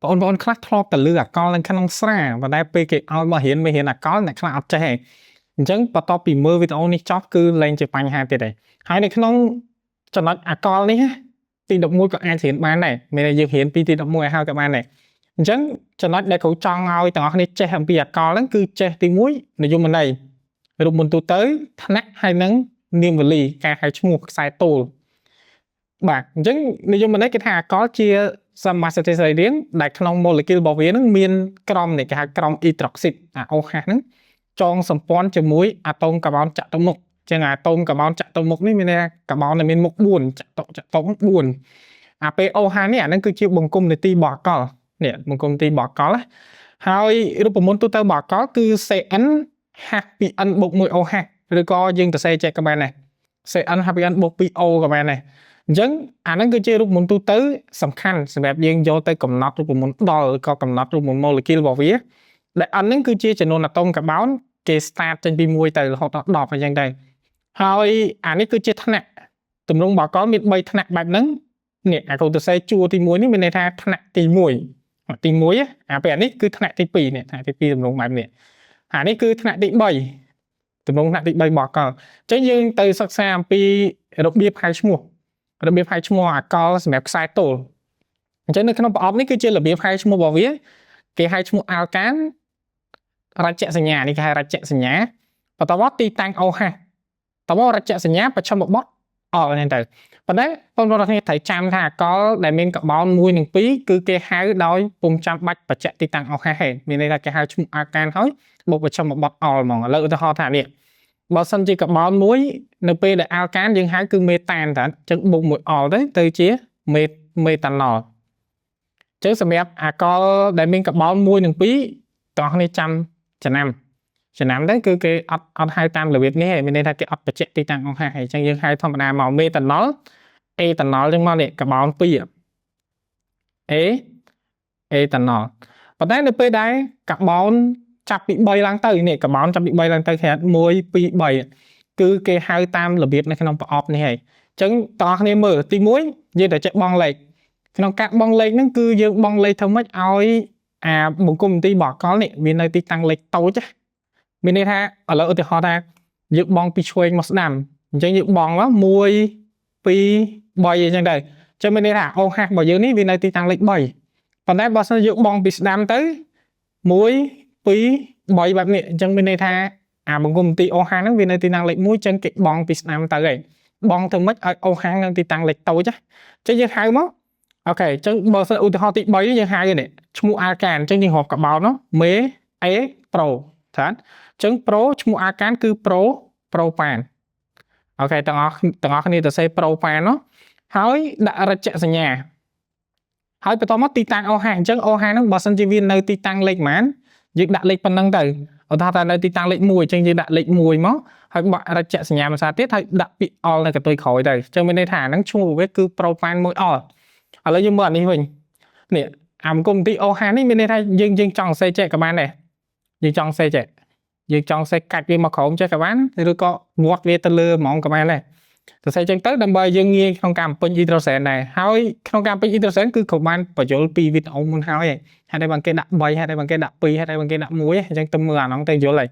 បងប្អូនខ្លះធ្លាប់តែលឺអាកលនៅក្នុងស្រាប៉ុន្តែពេលគេឲ្យមករៀនមេរៀនអាកលអ្នកខ្លះអត់ចេះទេអញ្ចឹងបន្ទាប់ពីមើលវីដេអូនេះចប់គឺលែងជាបញ្ហាទៀតទេហើយនៅក្នុងចំណុចអាកលនេះទី11ក៏អាចរៀនបានដែរមានន័យយើងរៀនពីទី11ឲ្យហើយក៏បានដែរអញ្ចឹងចំណុចដែលគ្រូចង់ឲ្យទាំងអស់គ្នាចេះអំពីអាកលហ្នឹងគឺចេះទី1និយមន័យរូបមន្តទូទៅថ្នាក់ហើយនឹងនាមវលីការហៅឈ្មោះខ្សែទោលបាទអញ្ចឹងនិយមន័យគេថាអាកលជាសមាសធាតុសរីរាង្គដែលក្នុង molecule របស់វានឹងមានក្រុមនេះគេហៅក្រុមអ៊ីដ្រុកស៊ីតអា OH ហ្នឹងចងសម្ព័ន្ធជាមួយអាតូមកាបូនចតុមុខចឹងអាតូមកាបូនចតុមុខនេះមានន័យថាកាបូនដែលមានមុខ4ចតុចតុ4អាពេល OH នេះអាហ្នឹងគឺជាបង្គំនីតិរបស់អាកលនេះបង្គំនីតិរបស់អាកលណាហើយរូបមន្តទូទៅរបស់អាកលគឺ CN H2N បូក 1 OH ឬក៏យើងទៅសេចេះក៏បានដែរ CN H2N បូក 2O ក៏បានដែរអញ្ចឹងអាហ្នឹងគឺជារូបមន្តទូទៅសំខាន់សម្រាប់យើងយកទៅកំណត់រូបមន្តដល់ឬក៏កំណត់រូបមន្ត molecule របស់វាដែល N ហ្នឹងគឺជាចំនួនអាតូមកាបូនគេ start ចេញពី1ទៅរហូតដល់10អញ្ចឹងទៅហើយអានេះគឺជាថ្នាក់ទម្រង់បកលមាន3ថ្នាក់បែបហ្នឹងនេះអាកូតសេជួរទី1នេះមានន័យថាថ្នាក់ទី1ទី1អាពេលអានេះគឺថ្នាក់ទី2នេះថ្នាក់ទី2ទម្រង់បែបនេះអានេះគឺថ្នាក់ទី3ទម្រង់ថ្នាក់ទី3របស់កលអញ្ចឹងយើងទៅសិក្សាអំពីរបៀបហៅឈ្មោះរបៀបហៅឈ្មោះអាកលសម្រាប់ខ្សែទោលអញ្ចឹងនៅក្នុងប្រអប់នេះគឺជារបៀបហៅឈ្មោះរបស់វាគេហៅឈ្មោះអាល់កានរចសញ្ញានេះគេហៅរចសញ្ញាបន្តមកទីតាំង OH តមករចសញ្ញាបច្ឆិមបទអល់ហ្នឹងទៅប៉ុន្តែបងប្អូនគ្នាត្រូវចាំថាអាកលដែលមានកបោន1និង2គឺគេហៅដោយពុំចាំបាច់បច្ចៈទីតាំង OH ទេមានន័យថាគេហៅឈ្មោះអាកានហើយបូកបច្ឆិមបទអល់ហ្មងឥឡូវឧទាហរណ៍ថានេះបើសិនជាកបោនមួយនៅពេលដែលអាល់កានយើងហៅគឺមេតានតើអញ្ចឹងបូកមួយអល់ទៅទៅជាមេមេតាណុលអញ្ចឹងសម្រាប់អាកលដែលមានកបោន1និង2តោះនេះចាំចំណាំចំណាំទៅគឺគេអត់អត់ហៅតាមរបៀបនេះទេមានន័យថាគេអត់បញ្ជាក់ទីតាំងអង្គហាអញ្ចឹងយើងហៅធម្មតាមកមេតាណុលអេតាណុលចឹងមកនេះកបោន2អេអេតាណុលប៉ុន្តែនៅពេលដែលកាបូនចាប់ពី3ឡើងទៅនេះកាបូនចាប់ពី3ឡើងទៅគេហៅ1 2 3គឺគេហៅតាមរបៀបនៅក្នុងប្រអប់នេះហើយអញ្ចឹងតោះគ្នាមើលទី1យើងតែចេះបងលេខក្នុងការបង់លេខហ្នឹងគឺយើងបង់លេខធ្វើម៉េចឲ្យអាបង្គំទីបកលនេះវានៅទីតាំងលេខតូចណាមានន័យថាឥឡូវឧទាហរណ៍ថាយើងបង់ពីឆ្វេងមកស្ដាំអញ្ចឹងយើងបង់មក1 2 3អញ្ចឹងទៅអញ្ចឹងមានន័យថាអូហាស់របស់យើងនេះវានៅទីតាំងលេខ3ប៉ុន្តែបើសិនយើងបង់ពីស្ដាំទៅ1 2 3បែបនេះអញ្ចឹងមានន័យថាអាបង្គំទីអូហាហ្នឹងវានៅទីតាំងលេខ1អញ្ចឹងគេបង់ពីស្ដាំទៅហើយបង់ធ្វើម៉េចឲ្យអូហានៅទីតាំងលេខតូចណាអញ្ចឹងយើងហៅមក OK អញ្ចឹងបើសិនឧទាហរណ៍ទី3នេះយើងហៅនេះឈ្មោះអាកានអញ្ចឹងយើងរាប់កបោននោះមេអេប្រូថាអញ្ចឹងប្រូឈ្មោះអាកានគឺប្រូប្រូប៉ាន OK ទាំងអស់ទាំងអស់គ្នាទៅសេប្រូប៉ាននោះហើយដាក់រចសញ្ញាហើយបន្តមកទីតាំង OH អញ្ចឹង OH ហ្នឹងបើសិនជាវានៅទីតាំងលេខប៉ុន្មានយើងដាក់លេខប៉ុណ្ណឹងទៅឧទាហរណ៍ថានៅទីតាំងលេខ1អញ្ចឹងយើងដាក់លេខ1មកហើយបាក់រចសញ្ញាភាសាទៀតហើយដាក់ពាក្យអល់នៅកន្ទុយក្រោយទៅអញ្ចឹងមានន័យថាហ្នឹងឈ្មោះវាគឺប្រូប៉ានមួយអល់ឥឡូវយើងមើលអានេះវិញនេះអាមគុំទី OH នេះមានន័យថាយើងយើងចង់សេចេះក៏បានដែរយើងចង់សេចេះយើងចង់សេកាច់វាមកក្រោមចេះក៏បានឬក៏ងាត់វាទៅលើហ្មងក៏បានដែរសរសេរចឹងទៅដើម្បីយើងងាយក្នុងការបំពេញអ៊ីដ្រូសែនដែរហើយក្នុងការបំពេញអ៊ីដ្រូសែនគឺក៏បានបញ្យល់ពីវីដេអូមុនហើយហេតុអីបានគេដាក់3ហេតុអីបានគេដាក់2ហេតុអីបានគេដាក់1អញ្ចឹងទៅមើលអាហ្នឹងទៅយល់ហើយ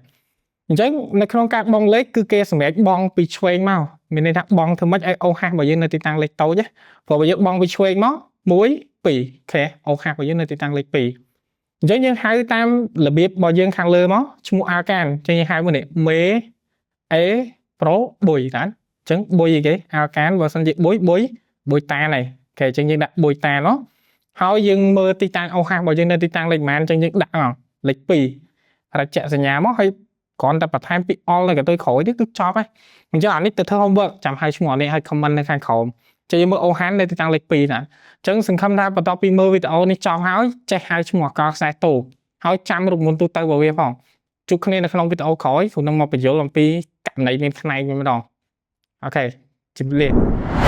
អញ្ចឹងនៅក្នុងការបង់លេខគឺគេសម្រេចបង់ពីឆ្វេងមកមានន័យថាបង់ធ្វើម៉េចឲ្យ OH របស់យើងនៅទីតាំងលេខតូចណាព្រោះបើយើងបង់ពីឆ្វេងមក1 2 OK OH របស់យើងនៅទីតាំងលេខ2អញ្ចឹងយើងហៅតាមរបៀបរបស់យើងខាងលើមកឈ្មោះអាកានអញ្ចឹងយើងហៅមួយនេះមេអេប្រូបុយតាអញ្ចឹងបុយអីគេអាកានបើសិនជាបុយបុយបុយតានហើយ OK អញ្ចឹងយើងដាក់បុយតានមកហើយយើងមើលទីតាំង OH របស់យើងនៅទីតាំងលេខប៉ុន្មានអញ្ចឹងយើងដាក់មកលេខ2រចសញ្ញាមកហើយគ្រាន់តែបន្ថែមពីអល់នៅកន្ទុយក្រោយនេះគឺចប់ហើយអញ្ចឹងអានេះទៅធ្វើ homework ចាំឲ្យឈ្មោះអានេះឲ្យ comment នៅខាងក្រោមចេះយើងមើលអូហាននៅទីតាំងលេខ2ណាអញ្ចឹងសង្ឃឹមថាបន្ទាប់ពីមើលវីដេអូនេះចប់ហើយចេះហៅឈ្មោះអាកលខ្សែតូហើយចាំរូបមន្តទូទៅរបស់វាផងជួបគ្នានៅក្នុងវីដេអូក្រោយខ្ញុំនឹងមកបញ្យល់អំពីករណីមានផ្នែកវិញម្ដង OK ជម្រាបលា។